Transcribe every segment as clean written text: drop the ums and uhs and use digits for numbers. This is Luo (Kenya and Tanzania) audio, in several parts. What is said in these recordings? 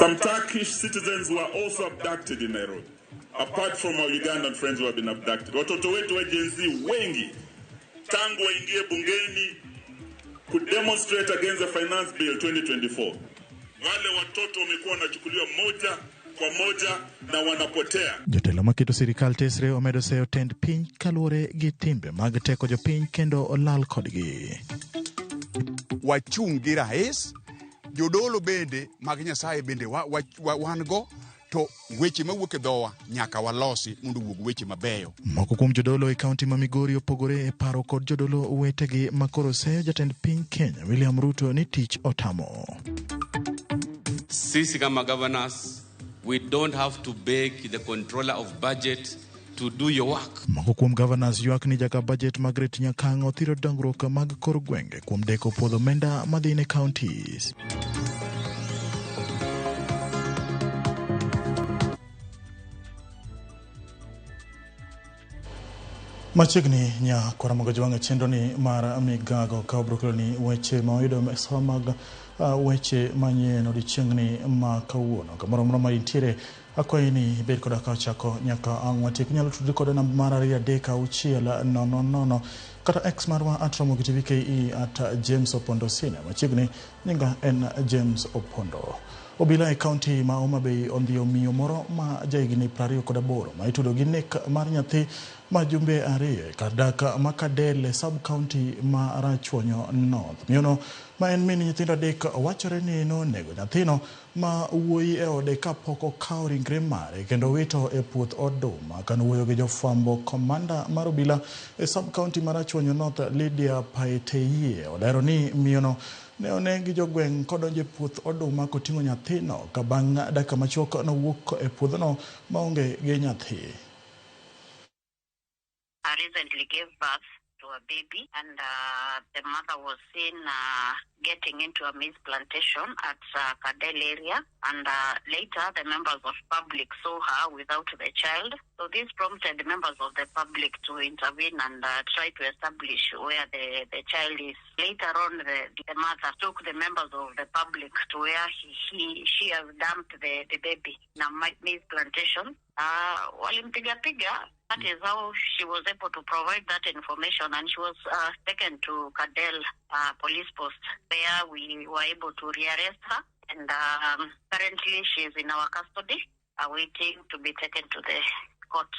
Some Turkish citizens were also abducted in Nairobi, apart from our Ugandan friends who have been abducted. Watoto wetu wa Gen Z wengi tangu waingie bungeni kudemonstrate against the Finance Bill 2024, wale watoto wamekuwa wanachukuliwa moja kwa moja na wanapotea. Jotelo maketo sirikal tesre omedo seyo tend piny kaluwore gi timbe mag teko jopiny kendo olal kodgi. Wachung' gi rais, jodolo bende mag Nyasaye bende wan go, to weche mawuok e dhowa nyaka walosi mondo owuog weche mabeyo. Moko kuom jodolo e kaunti ma Migori opogore e paro kod jodolo wetegi makoro seyo jatend piny Kenya William Ruto ni tich otamo. Sisi kama governors, we don't have to beg the controller of budget to do your work. Moko kuom governors ywak ni jaka budget Margaret Nyakang'o thiro dongruok mag kor gwenge kuom deko puodho omenda madhi ne counties. Machiegni nya kwara mogo jwang'e chenro ni mar migago ka obiro kelo ni weche ma wayudo e sama mag weche manyien odiochieng'ni ma kawuono. Kamoro amora ma intiere, akwayi ni ibed koda ka ochako nyaka ang' watiek. Inyalo tudri koda namba mar 2 3 6 0 0 kata X marwa at Ramogi TV KE at James Opondo Senior. Machiegni nyinga en James Opondo. Obila e kaunti ma Homa Bay ondhiyo miyo moro ma jahigni 28 ma itudo gi nek mar nyathi ma jumbe 2 e kar dak ma Kadel e sub county ma Rachuonyo North. Miyono ma en min nyithindo 3 wachore ni nonego nyathino ma wuoyi e ode kapok okawo ringre mare kendo wito e puoth oduma. Kanowuoyo gi jofwambo, komanda mar obila e sub county ma Rachuonyo North Lydia Paeteyie olero ni miyono ne oneg gi jogweng' kodonjo e puoth oduma koting'o nyathino ka bang' dakika machuok nowuok e puodhono maonge gi nyathi. I recently gave birth to a baby, and the mother was seen getting into a maize plantation at Kadel area, and later the members of public saw her without the child. So this prompted the members of the public to intervene and try to establish where the child is. Later on, the mother took the members of the public to where she has dumped the baby in a maize plantation. Walimpiga piga. That is how she was able to provide that information, and she was taken to Kadel police post. There we were able to rearrest her, and currently she is in our custody, awaiting to be taken to the court.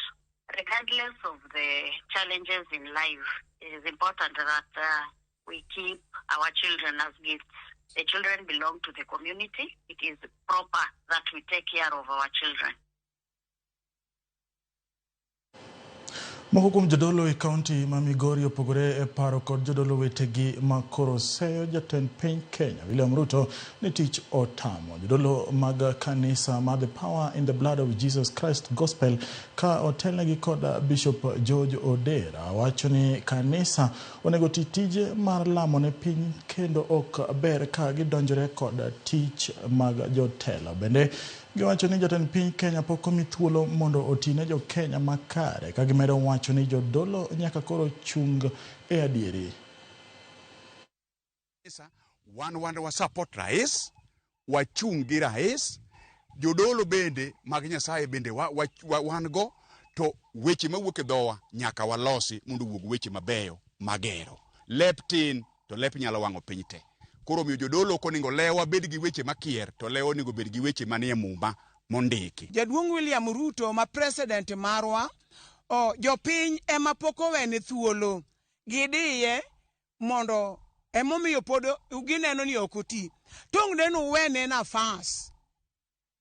Regardless of the challenges in life, it is important that we keep our children as gifts. The children belong to the community. It is proper that we take care of our children. Moko kuom jodolo e kaunti ma Migori opogore e paro kod jodolo wetegi ma koro seyo jatend piny Kenya William Ruto ni tich otamo. Jodolo mag kanisa mar The Power in the Blood of Jesus Christ Gospel ka otelnegi kod Bishop George Odera wacho ni kanisa onego ti tije mar lamo ne piny kendo ok ber ka gidonjore kod tich mag jotelo. Bende giwacho ni jatend piny Kenya pok omi thuolo mondo oti ne jo Kenya makare ka gimedo wacho ni jodolo nyaka koro chung e adieri. Wan wa support rais, wachung' gi rais, jodolo bende mag Nyasaye bende wan go, to weche mawuok e dhowa nyaka walosi mondo owuog weche mabeyo magero. Lep tin to lep nyalo wang'o piny te. Koro omiyo jodolo ok onego lewa bed gi weche makier, to lewa onego bed gi weche manie muma mondiki. Jaduong' William Ruto ma president marwa, jopiny ema pok owene thuolo. Gidiye mondo emomiyo pod gineno ni ok oti. Tong' neno wene nafas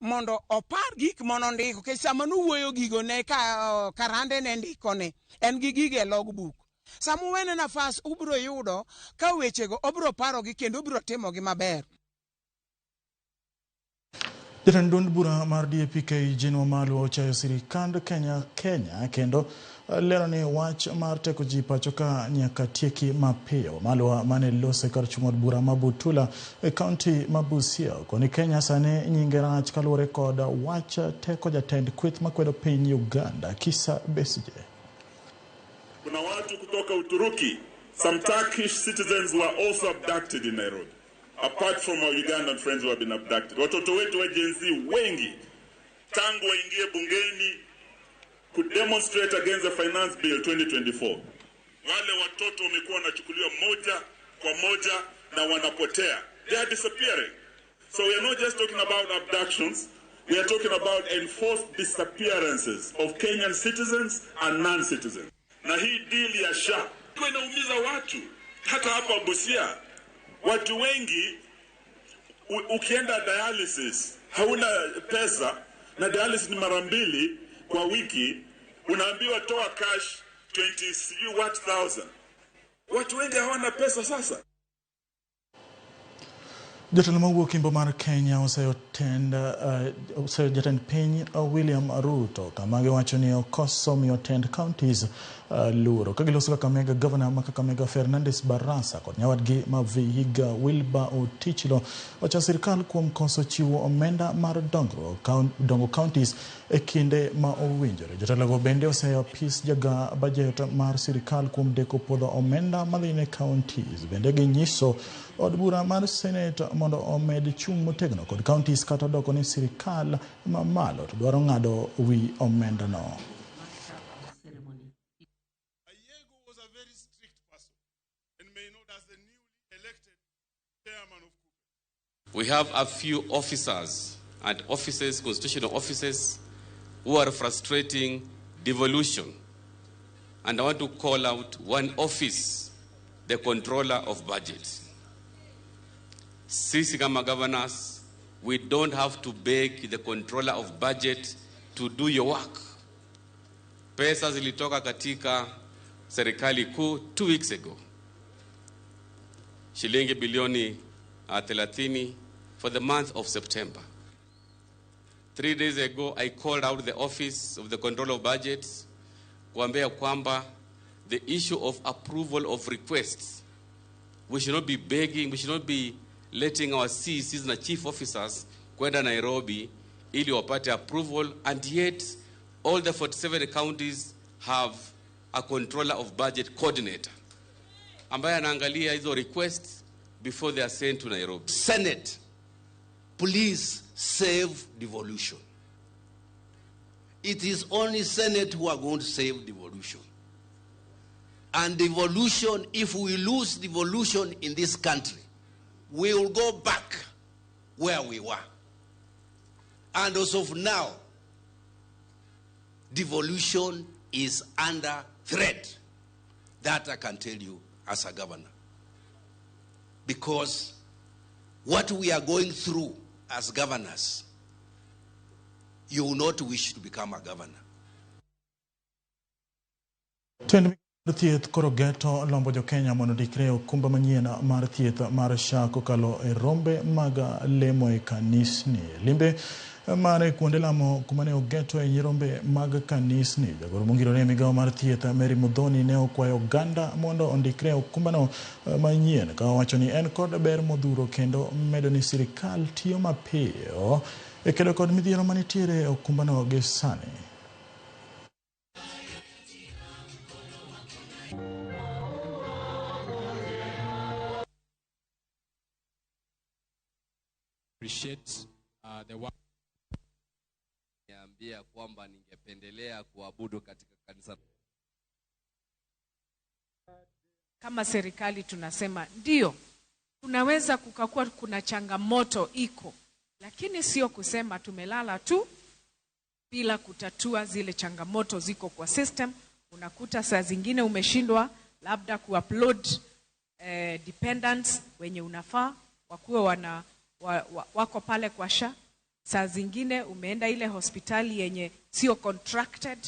mondo opar gik monondiko, nikech sama nowuoyo gigo ne karande ne ndikone, en gi gige e logbook. Sama uwene nafas ubiro yudo ka wechego obiro parogi kendo obiro timogi maber. Jatend duond bura mar DAP-K Jean Wamalwa ochayo sirikand Kenya kendo lero ni wach mar teko ji pacho ka nyaka tieki mapiyo. Wamalwa mane lose kar chung' od bura ma Butula e kaunti ma Busia okoni Kenya sani nyinge rach kaluwore kod wach teko jatend kweth makwedo piny Uganda Kizza Besigye. Kuna watu kutoka Uturuki, some Turkish citizens were also abducted in Nairobi, Apart from our Ugandan friends who have been abducted. Watoto wetu wa Gen Z wengi tangu waingie bungeni kudemonstrate against the finance bill 2024. Wale watoto wamekuwa wanachukuliwa moja kwa moja na wanapotea. They are disappearing. So we are not just talking about abductions, we are talking about enforced disappearances of Kenyan citizens and non-citizens. Na hii deal ya SHA inaumiza watu. Hata hapa Busia, watu wengi ukienda dialysis hauna pesa, na dialysis ni mara mbili kwa wiki, unaambiwa toa cash 20 sijui what thousand. Watu wengi hawana pesa sasa. Jatelo mawuok imbo mar Kenya oseyo jatend piny William Ruto kama giwacho ni okoso miyo tend counties luoro. Ka giloso Kakamega, Governor ma Kakamega Fernandes Barasa kod nyawadgi ma Vihiga Wilbur Otichilo ocha sirikal kuom koso chiwo omenda mar dongruok dongo counties e kinde ma owinjore. Jotelogo bende oseyo apis jaga bajet mar sirikal kuom deko puodho omenda madhi ne counties. Bende ginyiso od bura mar Senate mondo omed chung' motegno kod counties kata doko ni sirikal mamalo to dwaro ng'ado wi omenda no. Ayego was a very strict person and may not, as the newly elected chairman of KUPPET. We have a few officers and offices, constitutional offices, who are frustrating devolution. And I want to call out one office, the controller of budget. Sisi kama governors, we don't have to beg the controller of budget to do your work. Pesa zilitoka katika serikali kuu 2 weeks ago, shilingi bilioni 30 for the month of September. 3 days ago, I called out the office of the controller of budgets kuambia kwamba the issue of approval of requests, we should not be begging, we should not be letting our CECs na chief officers kwenda Nairobi ili wapate approval, and yet all the 47 counties have a controller of budget coordinator ambaye anaangalia hizo requests before they are sent to Nairobi. Senate, please save devolution. It is only Senate who are going to save devolution. And devolution, if we lose devolution in this country, we will go back where we were. And as of now, devolution is under threat. That I can tell you as a governor. Because what we are going through as governors, you will not wish to become a governor. Tend thieth koro geto lombo jo-Kenya mondo ondikre e okumba manyien mar thieth mar SHA kokalo e rombe mag lemo e kanisni. Limbe mare kuonde lamo kuma ne ogeto e nyirombe mag kanisni. Jagoro mongirore e migawo mar thieth Mary Muthoni ne okwayo oganda mondo ondikre e okumbano manyien ka owacho ni en kod ber modhuro kendo medo ni sirikal tiyo mapiyo e kedo kod midhiero manitiere e okumbano gi sani. Appreciate the work. Niambia kwamba ningependelea kuabudu katika kanisa. Kama serikali tunasema ndio, kunaweza kukakuwa kuna changamoto iko, lakini sio kusema tumelala tu bila kutatua zile changamoto ziko kwa system. Unakuta saa zingine umeshindwa labda kuupload dependents wenye unafaa wakuwe wako pale kwa SHA. Saa zingine umeenda ile hospitali yenye sio contracted,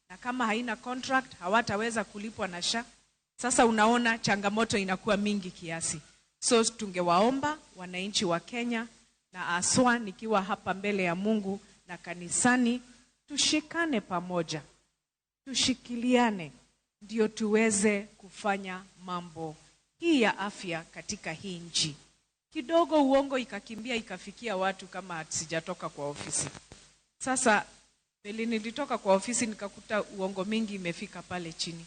na kama haina contract hawataweza kulipwa na SHA. Sasa unaona changamoto inakuwa mingi kiasi. So tungewaomba wananchi wa Kenya na haswa nikiwa hapa mbele ya Mungu na kanisani, tushikane pamoja, tushikiliane, ndio tuweze kufanya mambo hii ya afya katika hii nchi. Kidogo uongo ikakimbia ikafikia watu kama sijatoka kwa ofisi. Sasa vile nilitoka kwa ofisi nikakuta uongo mingi imefika pale chini.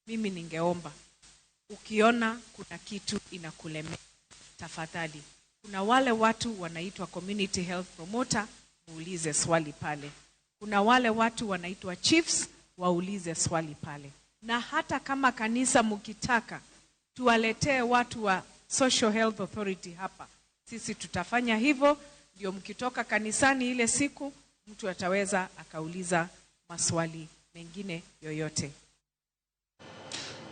Mimi ningeomba ukiona kuna kitu inakulemea, tafadhali Kuna wale watu wanaitwa community health promoter, muulize swali pale. Kuna wale watu wanaitwa chiefs, waulize swali pale. Na hata kama kanisa mkitaka tuwaletee watu wa Social Health Authority hapa, sisi tutafanya hivyo, ndio mkitoka kanisani ile siku mtu ataweza akauliza maswali mengine yoyote.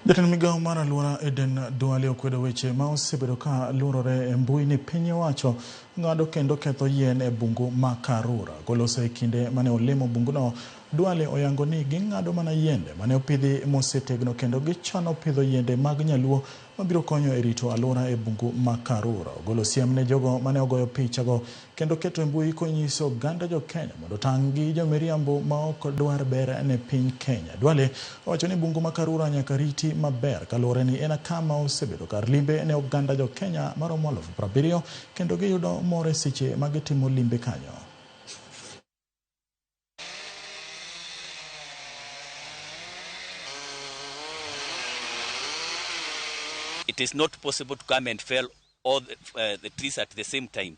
Jatend migao mar alwora Eden Duale okwedo weche ma osebedo ka luorore e mbui ni piny owacho ng'ado kendo ketho yien e bungu ma Karura. Koloso e kinde mane olimo bunguno, Duale oyango ni ging'ado mana yiende mane opidhi mosetegno kendo gichano pidho yiende mag nyaluo mabiro konyo e rito alwora e bungu ma Karura. Ogolo siem ne jogo mane ogoyo pichago kendo keto e mbui konyiso oganda jo Kenya mondo otang' gi jomiriambo ma ok dwar ber ne piny Kenya. Duale owacho ni bungu ma Karura nyaka riti maber kaluwore ni en kama osebedo kar limbe ne oganda jo Kenya maromo 70,000 kendo giyudo mor e seche ma gitimo limbe kanyo. It is not possible to come and fell all the trees at the same time.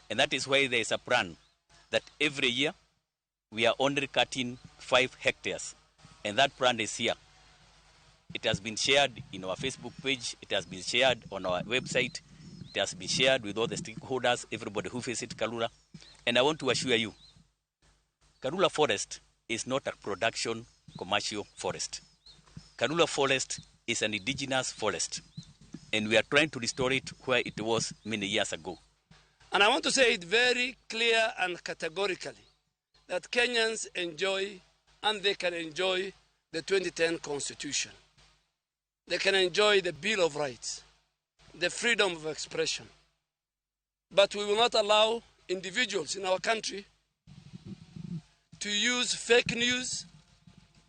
And that is why there is a plan that every year we are only cutting 5 hectares. And that plan is here. It has been shared in our Facebook page. It has been shared on our website. It has been shared with all the stakeholders, everybody who visits Karura. And I want to assure you, Karura Forest is not a production commercial forest. Karura Forest is an indigenous forest, and we are trying to restore it where it was many years ago. And I want to say it very clear and categorically that Kenyans enjoy, and they can enjoy, the 2010 Constitution. They can enjoy the Bill of Rights, the freedom of expression. But we will not allow individuals in our country to use fake news,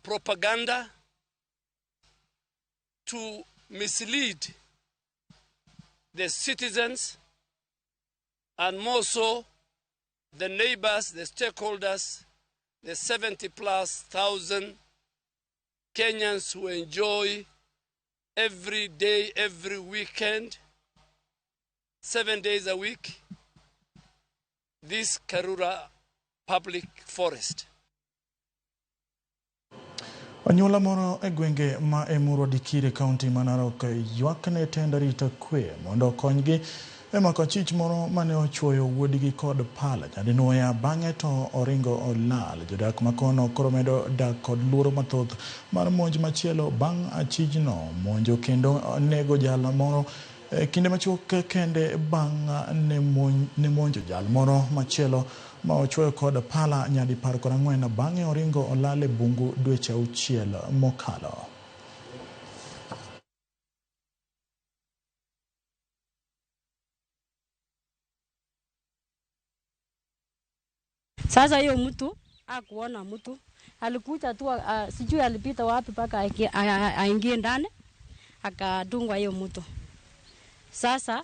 propaganda, to mislead the citizens and more so the neighbors, the stakeholders, the 70,000+ Kenyans who enjoy every day, every weekend, 7 days a week, this Karura public forest. Anyuola moro e gwenge ma Emurua Dikirr e kaunti ma Narok ywak ne tend arita kwe mondo okonygi e mako achich moro mane ochuoyo wuodgi kod pala nyadinwoya bang'e to oringo olal. Jodak makono koro medo dak kod luoro mathoth mar monj machielo bang' achijno monjo kendo nego jal moro kinde machuok kende bang' ne monjo jal moro machielo ma ochuoyo kod pala nyadi 14 bang'e oringo olal e bungu dweche 6 mokalo. Sasa hiyo mtu hakuona mtu, alikuja tu, sijui alipita wapi mpaka aingie ndani akadungwa hiyo mtu. Sasa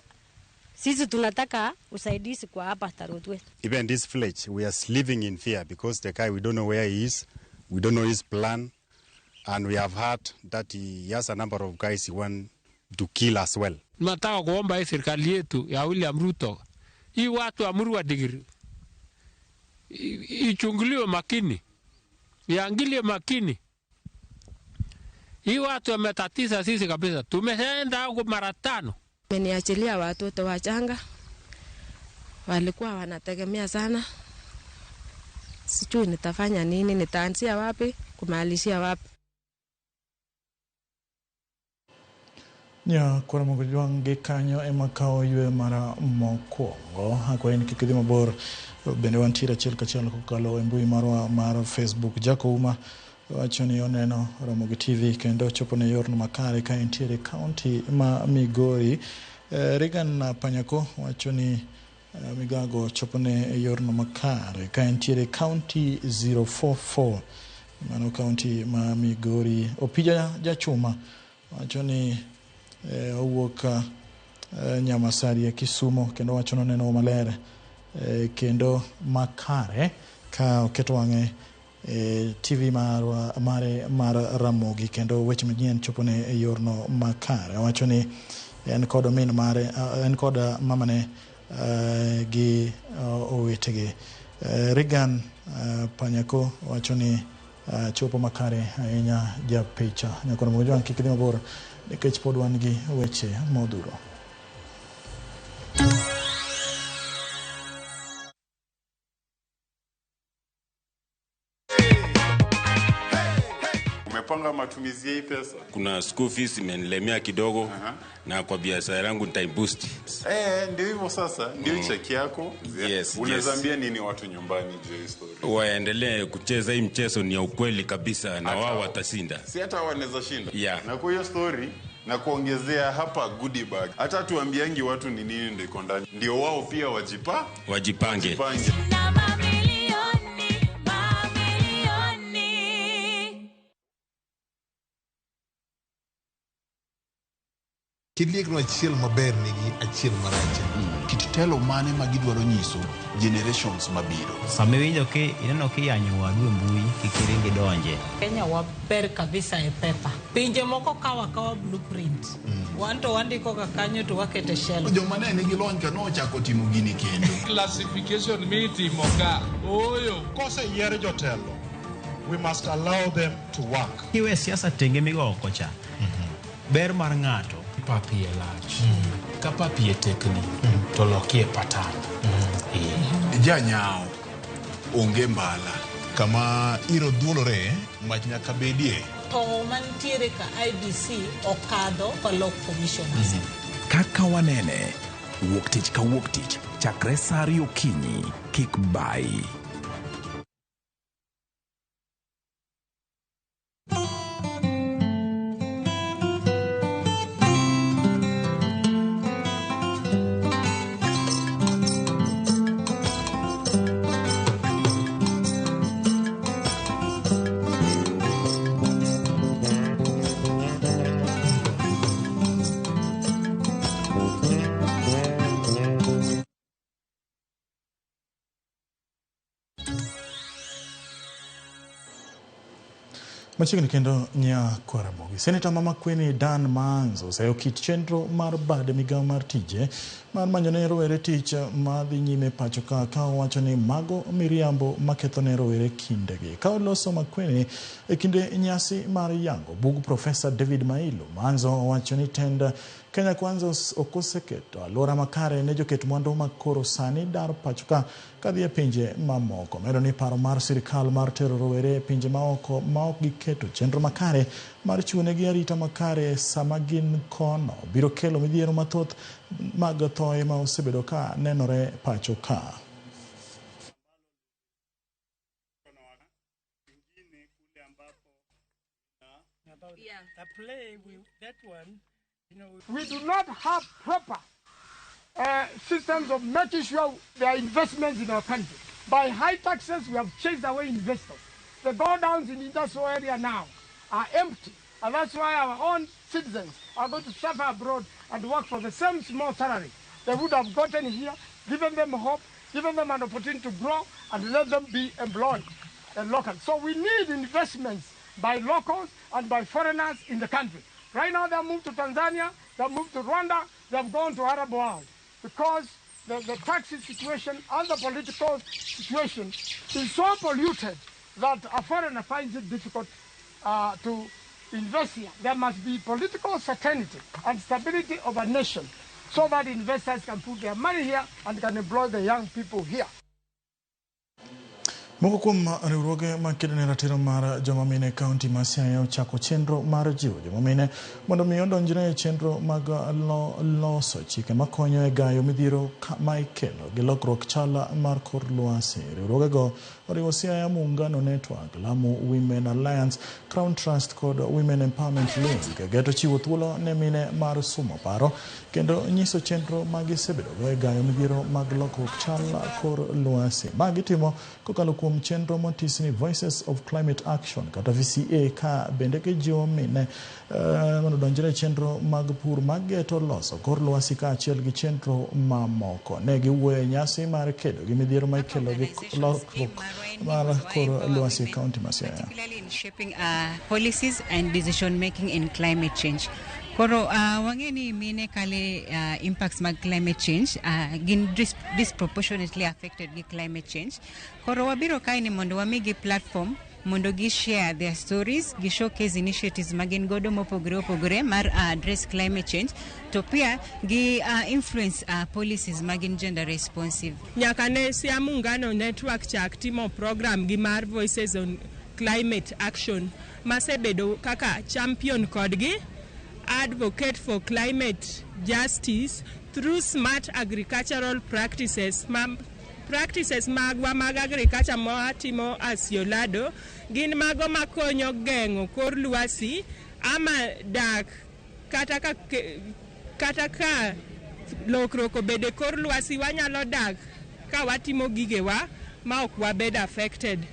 sisi tunataka usaidizi kwa hapa Tarotwe. Even this village, we are living in fear because the guy, we don't know where he is, we don't know his plan, and we have heard that he has a number of guys he want to kill as well. Nataka kuomba hii serikali yetu ya William Ruto, hii watu wa Emurua Dikirr ichunguliwe makini, iangalie makini. Hii watu wametatiza sisi kabisa. Tumeenda huko mara 5. Ameniachilia watoto wachanga, walikuwa wanategemea sana. Sijui nitafanya nini, nitaanzia wapi, kumalizia wapi. Nya kwara mogo kanyo ema kawo ywe mara mokwongo akwayi ni kik idhi mabor bende wantiere achiel kachiel kokalo e mbui marwa mar Facebook. Jaco Uma wacho ni oneno Ramogi TV kendo chopo ne yorno makare ka entiere kaunti ma Migori. Regan Panyako wacho ni Migago chopo ne yorno makare ka entiere kaunti 044 mano kaunti ma Migori. Opija Jachuma wacho ni owuok Nyamasari e Kisumo kendo wacho ni oneno maler kendo makare ka oketo wang'e TV mare mar Ramogi kendo weche manyien chopo ne e yorno makare. Owacho ni en kod omin mare, en kod mamane gi owetegi. Regan Panyako wacho ni chopo makare ahinya japicha. Nyakono Mojwang' kik idhi mabor nikech pod wan gi weche modhuro. Umepanga matumizi ya hii pesa? Kuna school fees imenilemea kidogo. Na kwa biashara yangu nitaiboost. Ndio hivyo sasa, ndio cheki yako. Yes, Unaweza yes. ambia nini watu nyumbani juu ya story? Waendelee kucheza hii mchezo, ni ya ukweli kabisa na wao watashinda. Si hata wanaweza shinda. Yeah. Na kwa hiyo story na kuongezea hapa goodie bag. Hata tuambiangi watu ni nini ndio iko ndani. Ndio wao pia wajipange. Wajipange. Kiliekno achiel maber nigi achiel marach. Kit telo mane ma gidwaro nyiso generations mabiro. Sama iwinjo ki ineno kiyanyo wadu e mbui kik iring idonje. Kenya waber kabisa e pepa. Pinje moko kawa kawa blueprint. Wan to wandiko ga kanyo to wakete shelf. Joma ne nigi lony ka nochako timo gini kendo. Classification mitimo ka. Oyo. Koseyier jotelo, we must allow them to work. Kiwe siasa tenge migo oko cha. Ber mar ng'ato. Pap iye lach. Ka pap iye tekni, to lokie patan. Janyao onge mbala. Kama iro dhuolore, mach nyaka bedie. To mantiere ka IBC okadho kolok commissioners. Kaka wanene, wuok tich ka wuok tich, chakre sa ariyo okinyi, kik bayi. Machiegni kendo nya Kwaramogi. Seneta ma Makueni Dan Manzo oseyo kit chenro mar bad migawo mar tije mar manyo ne rowere tich madhi nyime pacho ka owacho ni mago miriambo maketho ne rowere kindegi. Ka oloso Makueni e kinde nyasi mar yango bug Profesa David Mailu, Manzo owacho ni tend Kenya Kwanza ok oseketo alwora makare ne joket mwandu makoro sani dar pacho ka kadhi e pinje mamoko. Medo ni paro mar sirikal mar tero rowere e pinje maoko maok giketo chenro makare mar chiwonegi arita makare sama gin kono biro kelo midhiero mathoth mag thoe ma osebedo ka nenore pacho ka. We do not have proper systems of making sure there are investments in our country. By high taxes, we have chased away investors. The godowns in the industrial area now are empty. And that's why our own citizens are going to suffer abroad and work for the same small salary they would have gotten here, given them hope, given them an opportunity to grow, and let them be employed and local. So we need investments by locals and by foreigners in the country. Right now, they have moved to Tanzania, they have moved to Rwanda, they have gone to Arab world because the tax situation and the political situation is so polluted that a foreigner finds it difficult to invest here. There must be political certainty and stability of a nation so that investors can put their money here and can employ the young people here. Moko kuom riwruoge makedo ne ratiro mar joma mine e kaunti ma Siaya ochako chenro mar jiwo joma mine mondo mi odonjre e chenro mag loso chike makonyo e gayo midhiero ma ikelo gi lokruok chal mar kor lwasi. Riwruogego oriwo Siaya Muungano Network, Lamu Women Alliance, Crown Trust kod Women Empowerment Link. Geto chiwo thuolo ne mine mar sumo paro kendo nyiso chenro ma gisebedogo e gayo midhiero mag lokruok chal kor lwasi. Ma gitimo kokalo kuom chenro motis ni Voices of Climate Action kata VCA, ka bende gijiwo mine mondo odonjre e chenro mag pur mageto loso kor lwasi kaachiel gi chenro mamoko. Ne giwuoyo e nyasi mar kedo gi midhiero ma ikelo gi lokruok mar kor lwasi e kaunti ma Siaya. Particularly in shaping policies and decision making in climate change. Koro wang'e ni mine kale impacts mag climate change, gin disproportionately affected gi climate change. Koro wabiro kae ni mondo wamigi platform mondo gi share their stories, gi showcase initiatives ma gin godo mopogore opogore mar address climate change, to pia gi influence policies ma gin gender responsive. Nyaka ne Sia Muungano Network chak timo program gi mar Voices on Climate Action, masebedo kaka champion kodgi, advocate for climate justice through smart agricultural practices. Ma practices magwa mag agriculture mawatimo as Yolado gin mago makonyo geng'o kor lwasi ama dak kata ka lokruok obede kor lwasi, wanyalo dak ka watimo gigewa ma ok wabed affected.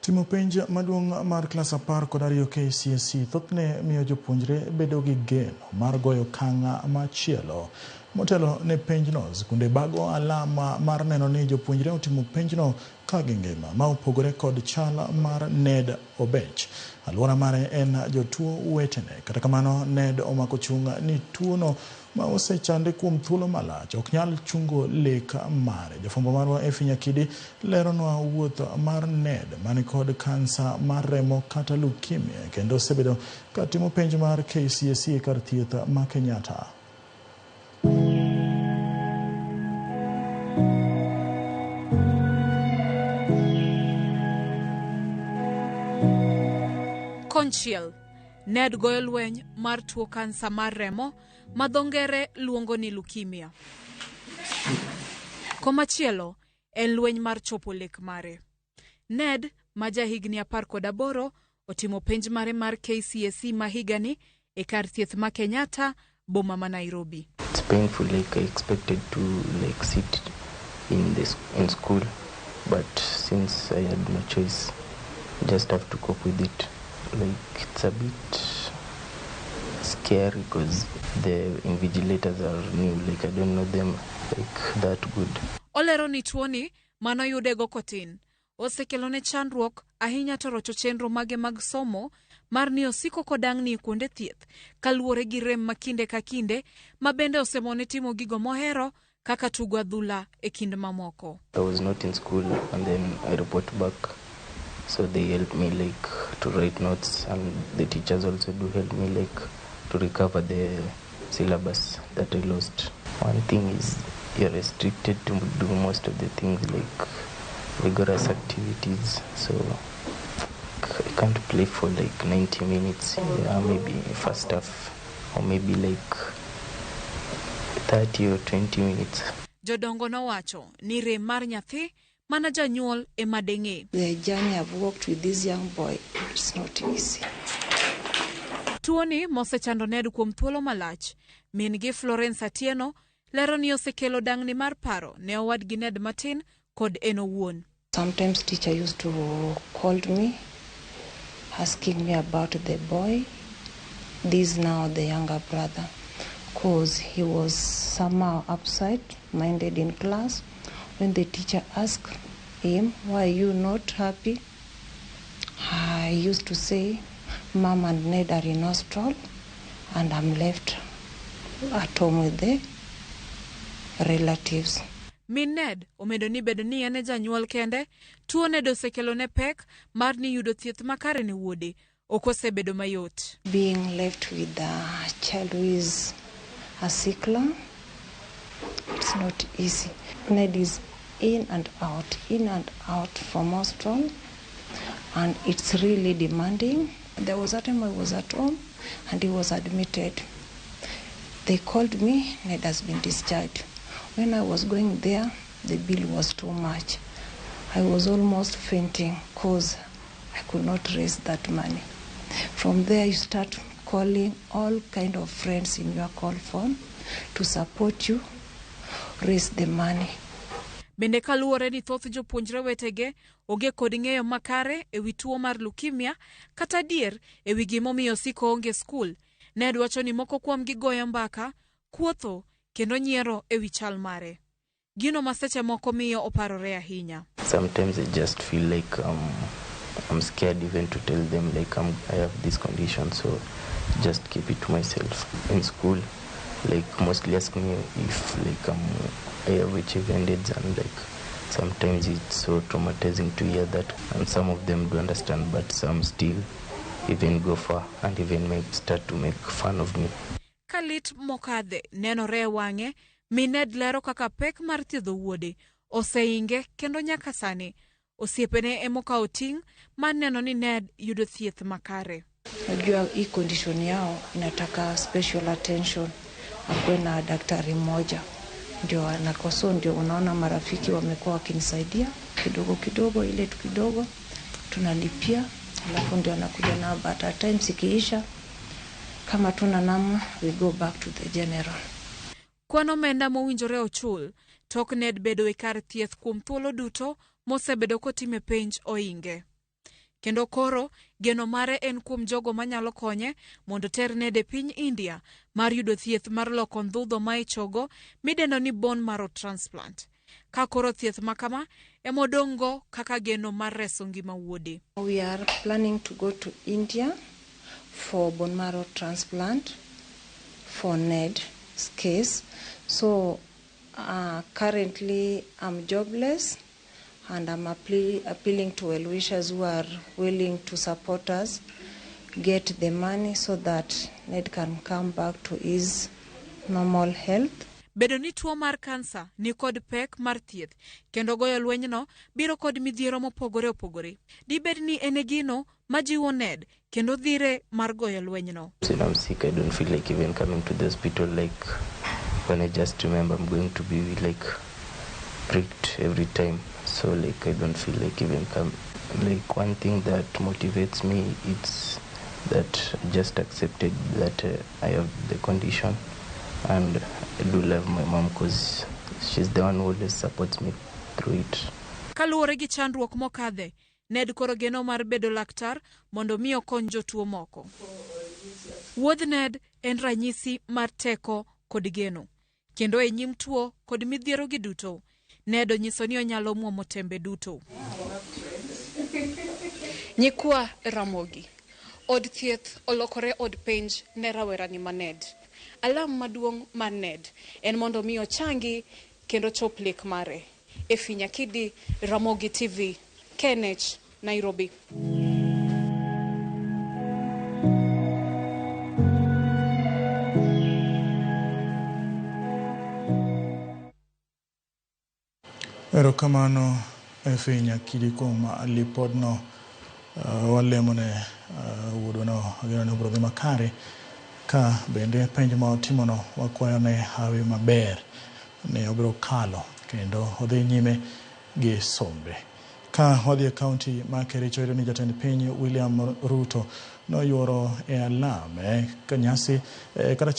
Timo penj maduong' mar klas 12 KCSE thothne miyo jopuonjre bedo gi geno mar goyo okang' machielo. Motelo ne penjno, skunde bago alama mar neno ni jopuonjre otimo penjno ka gingima, ma opogore kod chal mar Ned Obech. Alwora mare en jotuo wetene. Kata kamano, Ned omako chung' ni tuono ma osechande kuom thuolo malach ok nyal chungo lek mare. Jafwambo marwa Effie Nyakidi leronwa wuoth mar Ned manikod kansa mar remo kata leukemia, kendo osebedo ka timo penj mar KCSE kar thieth ma Kenyatta. Konchiel, Ned goyo lweny mar tuo kansa mar remo ma dho ngere luongo ni leukemia. Komachielo, en lweny mar chopo lek mare. Ned, ma jahigni 18, otimo penj mare mar KCSE ma higani e kar thieth ma Kenyatta, boma ma Nairobi. It's painful. Like, I expected to like sit in school, but since I had no choice, just have to cope with it. Like, it's a bit scary because the invigilators are new. Like, I don't know them like that good. Olero ni tuoni manoyudego kotin osekelone chandruok ahinya to rocho chenro mage mag somo mar ni osiko kodang'ni kuonde thieth kaluwore gi rem ma kinde ka kinde ma bende osemone timo gigo mohero kaka tugo adhula e kind mamoko. I was not in school and then I report back, so they helped me like to write notes, and the teachers also do help me like to recover the syllabus that I lost. One thing is you're restricted to do most of the things like vigorous activities, so I can't play for like 90 minutes, yeah, maybe first half or maybe like 30 or 20 minutes. Jodongo nowacho ni rem mar nyathi mana janyuol ema deng'e. The journey I've walked with this young boy, it's not easy. Tuoni mosechando Ned kuom thuolo malach, min gi Florence Atieno lero ni osekelo dang'ni mar paro ne owadgi Ned matin kod en owuon. Sometimes teacher used to call me, asking me about the boy. This now the younger brother, cause he was somehow upside minded in class. When the teacher asked him, "Why are you not happy?" I used to say, "Mom and Ned are in hospital and I'm left at home with the relatives." Min Ned omedo ni bedo ni en e janyuol kende, tuo Ned osekelone pek mar ni yudo thieth makare ne wuode ok osebedo mayot. Being left with a child who is a sickler, it's not easy. Ned is in and out from hospital, and it's really demanding. There was a time I was at home and he was admitted. They called me, Ned has been discharged. When I was going there, the bill was too much. I was almost fainting because I could not raise that money. From there, you start calling all kind of friends in your call phone to support you raise the money. Bende kaluwore ni thoth jopuonjre wetege onge kod ng'eyo makare ewi tuo mar leukemia kata adier ewi gimomiyo osiko onge skul. Ned wacho ni moko kuomgi goyo mbaka, kuotho kendo nyiero ewi chal mare. Gino ma seche moko miyo oparore ahinya. Sometimes I just feel like I'm scared even to tell them like I have this condition, so just keep it to myself. In school, like mostly ask me if like I have HIV and AIDS, and like sometimes it's so traumatizing to hear that, and some of them do understand, but some still even go far and even start to make fun of me. Ka lit mokadhe nenore e wang'e, mi Ned lero kaka pek mar thiedho wuode oseinge kendo nyaka sani osiepene emokawo ting' mar neno ni Ned yudo thieth makare. Najua hii condition yao inataka special attention, akuwe na daktari mmoja ndio anakoso. Ndio unaona marafiki wamekuwa wakinisaidia kidogo kidogo, ile tu kidogo tunalipia, alafu ndio anakuja na, but at times ikiisha kama tuna namna, we go back to the general. Kwan omenda mowinjore ochul tok Ned bedo e kar thieth kuom thuolo duto mosebedo kotime penj oinge. Kendo koro geno mare en kuom jogo manyalo konye mondo ter Ned e piny India mar yudo thieth mar loko ndhudho ma e chogo midendo ni bone marrow transplant. Ka koro thieth makama emodong'go kaka geno mar reso ngima wuode. We are planning to go to India for bone marrow transplant for Ned's case. So currently I'm jobless, and I'm appealing to well-wishers who are willing to support us get the money so that Ned can come back to his normal health. Bedo ni tuo mar kansa ni kod pek mar thieth kendo goyo lwenyno biro kod midhiero mopogore opogore. Dibed ni en e gino majiwo Ned kendo dhire mar goyo lwenyno. When I'm sick, I don't feel like even coming to the hospital. Like when I just remember I'm going to be like pricked every time. So like I don't feel like even come. Like one thing that motivates me, it's that I just accepted that I have the condition, and I do love my mom because she's the one who always supports me through it. Kaluwore gi chandruok mokadhe, Ned koro geno mar bedo laktar mondo mi okony jotuo moko. Wuodh Ned en ranyisi mar teko kod geno, kendo e nyim tuo kod midhiero gi duto, Ned onyiso ni onyalo muomo tembe duto. Nyikwa Ramogi, od thieth olokore od penj ne rawerani ma Ned. Alam maduong' mar Ned en mondo mi ochangi kendo chop lek mare. Efi Nyakidi, Ramogi TV, KNH, Nairobi. Erokamano Efi Nyakidi kuom lipodno. Walemone wuodwano ageno ni obiro dhi makare, ka bende penj ma otimono wakwayo ne hawi maber ni obiro kalo kendo odhi nyime gi sombe. Ka wadhi e kaunti ma Kericho, yudo ni jatend piny William Ruto noyuoro e alam nyasi kata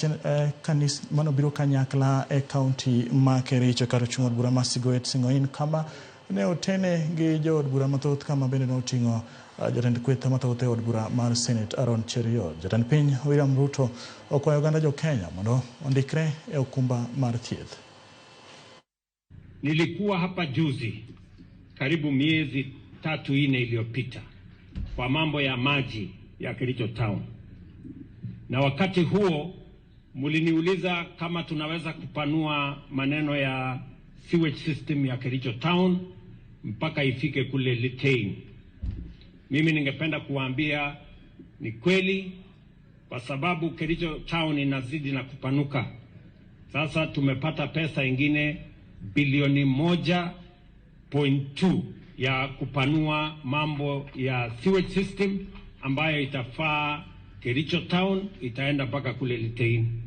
kanis manobiro kanyakla e kaunti ma Kericho kar chung' od bura ma Sigoet Sing'oin, kama ne otene gi jood bura mathoth, kama bende noting'o jatend kweth mathoth e od bura mar Senate Aaron Cheruiyot. Jatend piny William Ruto okwayo oganda jo Kenya mondo ondikre e okumba mar thieth. Nilikuwa hapa juzi karibu miezi 3-4 iliyopita kwa mambo ya maji ya Kericho Town, na wakati huo mliniuliza kama tunaweza kupanua maneno ya sewage system ya Kericho Town mpaka ifike kule Litein. Mimi ningependa kuwaambia ni kweli, kwa sababu Kericho Town inazidi na kupanuka. Sasa tumepata pesa ingine bilioni 1.2 ya kupanua mambo ya sewage system ambayo itafaa Kericho Town, itaenda mpaka kule Litein.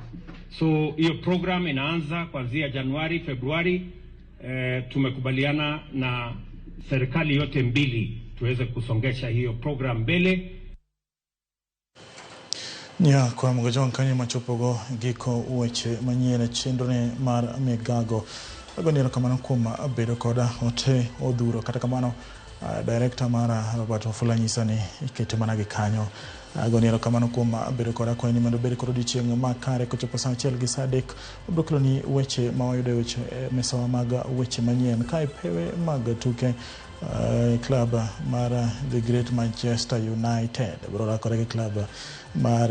So hiyo program inaanza kuanzia Januari, Februari. Tumekubaliana na serikali yote mbili tuweze kusongesha hiyo program mbele. Nya kwa mgojon kanyo machopogo giko weche manyien chenro ne mar Migago. Agoni erokamano kuom bedo koda ote odhuro. Kata kamano, director mara Robert Wafula nyisa ni ikete mana gi kanyo. Agoni erokamano kuom bedo koda kwayi ni mondo obed kod odiochieng' makare kochopo saa 1 gi saa 3 wabiro keloni weche ma wayudo e weche misawa mag weche manyien ka e pewe mag tuke. Club mar The Great Manchester United biro rakore gi club mar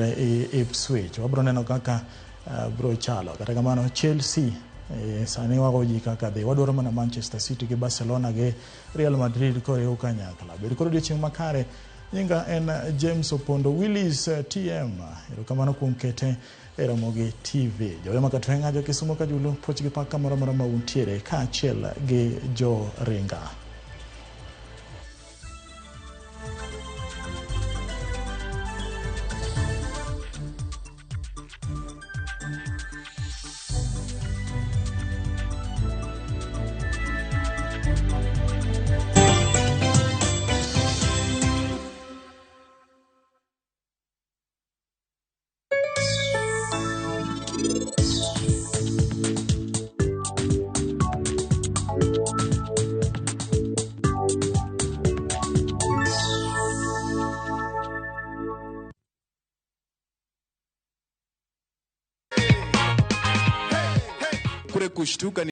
Ipswich. Wabiro neno kaka biro chalo. Kata kamano Chelsea sani wago ji kaka dhi. Wadwaro mana Manchester City gi Barcelona gi Real Madrid koriw kanyakla. Bed kod odiochieng' makare. Nyinga en James Opondo Willis TM. Erokamano kuom kete e Ramogi TV. Jowema Katwenga, jo Kisumo Kajulu, puoch gi pak kamoro amora ma untiere kaachiel gi jo Ringa. Kule kushtuka.